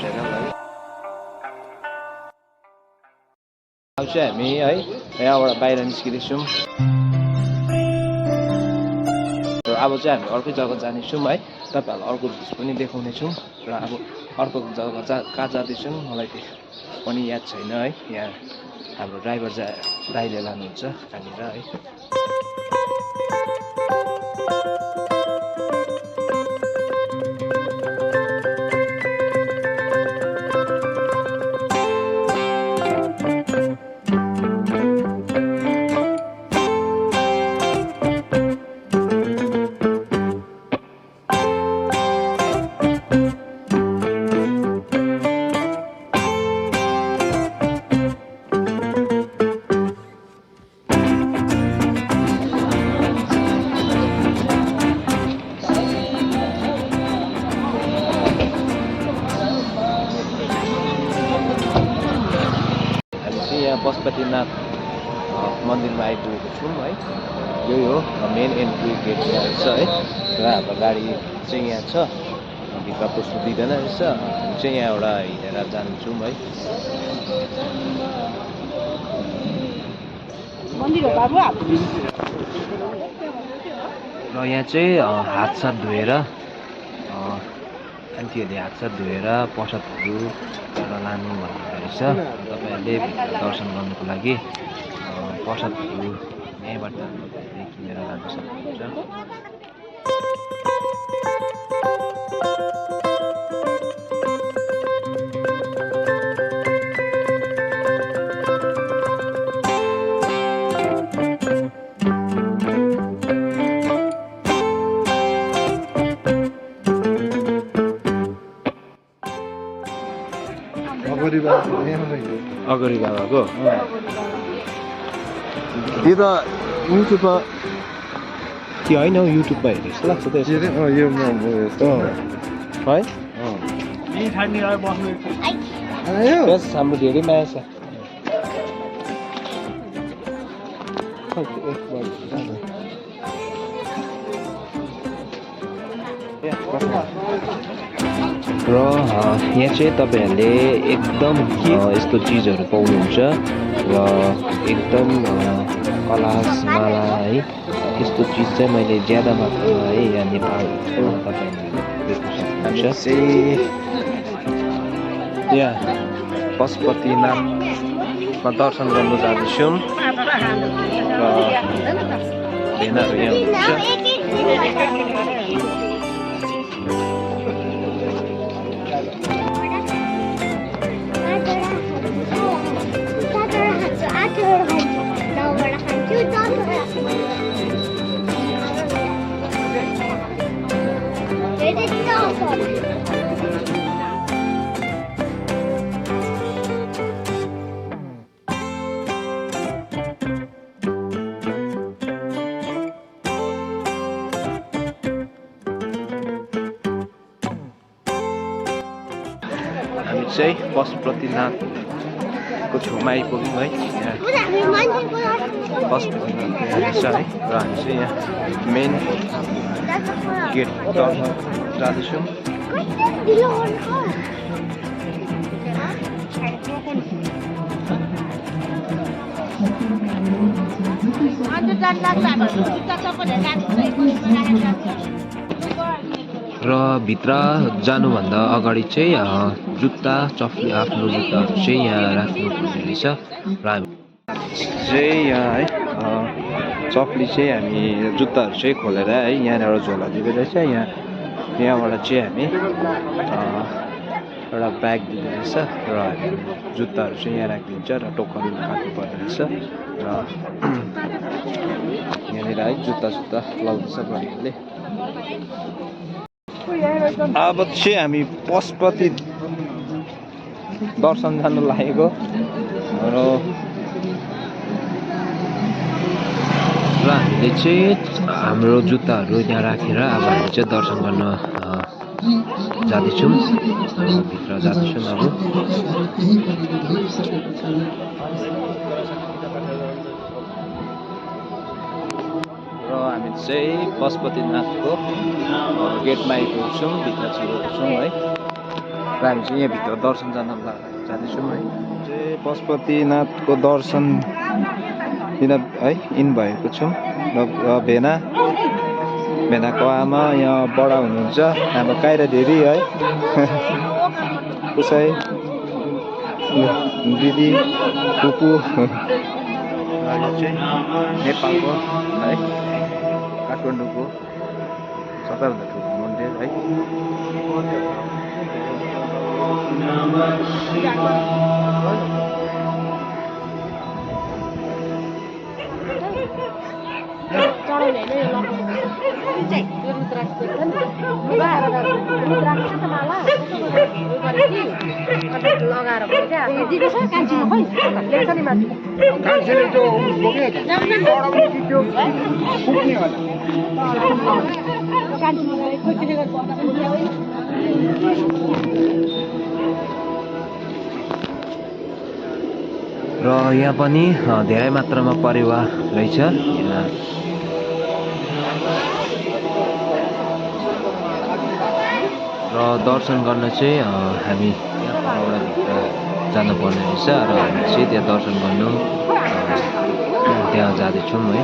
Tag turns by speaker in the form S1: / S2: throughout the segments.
S1: हेरेर है अब चाहिँ हामी है यहाँबाट बाहिर निस्किँदैछौँ र अब चाहिँ हामी अर्कै जग्गा जानेछौँ है तपाईँहरूलाई अर्को भिज पनि देखाउनेछौँ र अब अर्को जग्गा कहाँ जाँदैछौँ मलाई त्यो पनि याद छैन है यहाँ हाम्रो ड्राइभर दाइले लानुहुन्छ त्यहाँनिर है पशुपतिनाथ मन्दिरमा आइपुगेको छौँ है यही हो मेन एन्ट्री गेट यहाँ रहेछ है र हाम्रो गाडी चाहिँ यहाँ छ भित्र पस्नु दिँदैन रहेछ हामी चाहिँ यहाँबाट हिँडेर जान्छौँ है र यहाँ चाहिँ हातसात धोएर आन्टीहरूले हातसात धोएर प्रसादहरू लानु भन्ने रहेछ तपाईँहरूले दर्शन गर्नुको लागि प्रसादहरू यहीँबाट किनेर लान सक्नुहुन्छ अगरी बाबाको यो त युट्युबमा त्यो होइन हौ युट्युबमा हेरेको जस्तो लाग्छ त है बस हाम्रो धेरै माया छ र यहाँ चाहिँ तपाईँहरूले एकदम यस्तो चिजहरू पाउनुहुन्छ र एकदम कलास माला है यस्तो चिज चाहिँ मैले ज्यादा मात्रामा है यहाँ नेपालको तपाईँहरूले देख्न सक्नुहुन्छ यहाँ पशुपतिनाथमा दर्शन गर्नु जाँदैछौँ र भेनाहरू यहाँ हुनुहुन्छ हामी चाहिँ पशुपतिनाथको छेउमा आइपुग्यौँ है यहाँ पशुपतिनाथ रहेछ है र हामी चाहिँ यहाँ मेन गेट जाँदैछौँ र भित्र जानुभन्दा अगाडि चाहिँ जुत्ता चप्ली आफ्नो जुत्ताहरू चाहिँ यहाँ राख्नुपर्ने रहेछ र हामी चाहिँ यहाँ है चप्ली चाहिँ हामी जुत्ताहरू चाहिँ खोलेर है यहाँनिर झोला दिँदो रहेछ यहाँबाट चाहिँ हामी एउटा ब्याग दिँदो रहेछ र हामी जुत्ताहरू चाहिँ यहाँ राखिदिन्छ र टोकन काट्नु पर्ने रहेछ र यहाँनिर है जुत्ता लाउँदैछ बडीहरूले अब चाहिँ हामी पशुपति दर्शन जानु लागेको र हामीले चाहिँ हाम्रो जुत्ताहरू त्यहाँ राखेर अब हामी चाहिँ दर्शन गर्न जाँदैछौँ भित्र जाँदैछौँ अब र हामी चाहिँ पशुपतिनाथको गेटमा आइपुग्छौँ भित्र छिरेको छौँ है र हामी चाहिँ यहाँभित्र दर्शन जाँदैछौँ है। चाहिँ पशुपतिनाथको दर्शन दिन है इन भएको छौँ र भेनाको आमा यहाँ बडा हुनुहुन्छ हाम्रो काइरा धेरै है कसै दिदी फुपू चाहिँ नेपालको है काठमाडौँको सबैभन्दा ठुलो मन्दिर है। र यहाँ पनि धेरै मात्रामा परिवार रहेछ यहाँ। र दर्शन गर्न चाहिँ हामी भित्र जानुपर्ने रहेछ र हामी चाहिँ त्यहाँ दर्शन गर्नु त्यहाँ जाँदैछौँ है।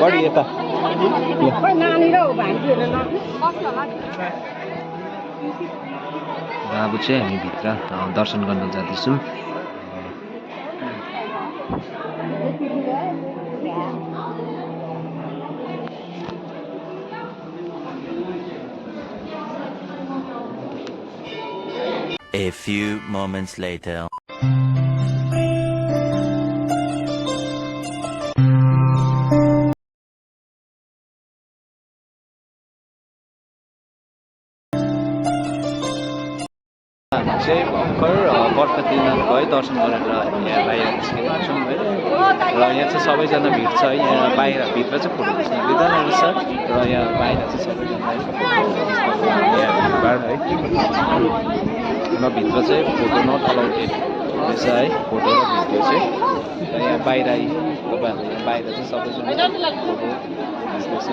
S1: बढी यता अब चाहिँ हामी भित्र दर्शन गर्न जाँदैछौँ।
S2: A few moments later.
S1: चाहिँ भर्खर पशुपतिनाथको है दर्शन गरेर यहाँ बाहिर निस्केका छौँ है। र यहाँ चाहिँ सबैजना भिड छ है। यहाँ बाहिर भित्र चाहिँ फोटो खिच्न दिँदैन रहेछ र यहाँ बाहिर चाहिँ सबैजना है यहाँ भिडभाड है। र भित्र चाहिँ फोटो नट अलाउड रहेछ है, फोटो र भिडियो चाहिँ। र यहाँ बाहिर तपाईँहरूले यहाँ बाहिर चाहिँ सबैजना फोटो खिच्दैछ।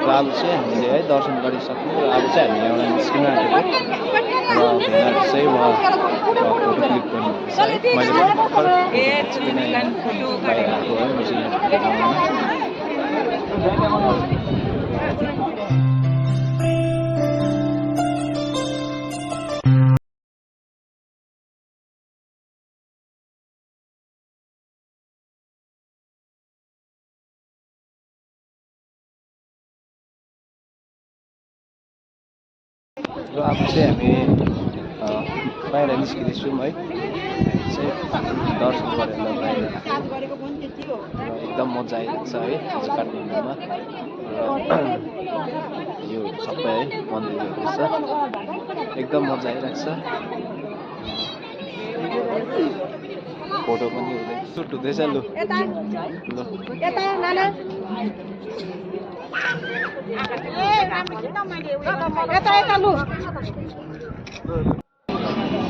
S1: अब चाहिँ हामीले है दर्शन गरिसक्यौँ र अब चाहिँ हामी एउटा निस्किन आँटेको र भेनाहरू चाहिँ उहाँ फोटो क्लिक गर्नुहुन्छ है। मैले पनि भर्खर बाहिर आएको है। म चाहिँ र अब चाहिँ हामी बाहिर निस्किँदैछौँ है। चाहिँ दर्शन गरेर बाहिर एकदम मजा आइरहेको छ है काठमाडौँमा। र यो सबै है मन्दिरहरू छ, एकदम मजा आइरहेको छ। फोटो पनि हुँदैछ, सुट हुँदैछ। लु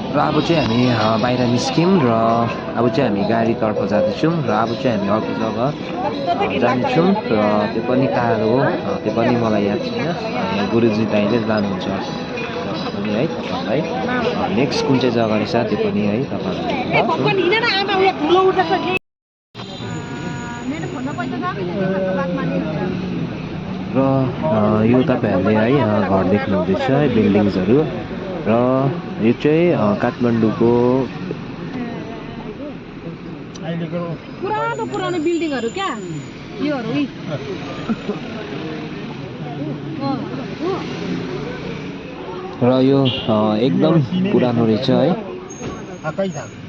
S1: र अब चाहिँ हामी बाहिर निस्क्यौँ र अब चाहिँ हामी गाडीतर्फ जाँदैछौँ र अब चाहिँ हामी अर्को जग्गा जानेछौँ र त्यो पनि कहाँ हो त्यो पनि मलाई याद छैन। यहाँ गुरुजी दाइले लानुहुन्छ पनि पनि है तपाईँलाई नेक्स्ट कुन चाहिँ जग्गा रहेछ त्यो पनि है तपाईँलाई र यो तपाईँहरूले है घर देख्नुहुँदैछ है बिल्डिङ्सहरू र यो चाहिँ काठमाडौँको
S3: पुरानो बिल्डिङहरू क्या योहरू
S1: र यो एकदम पुरानो रहेछ है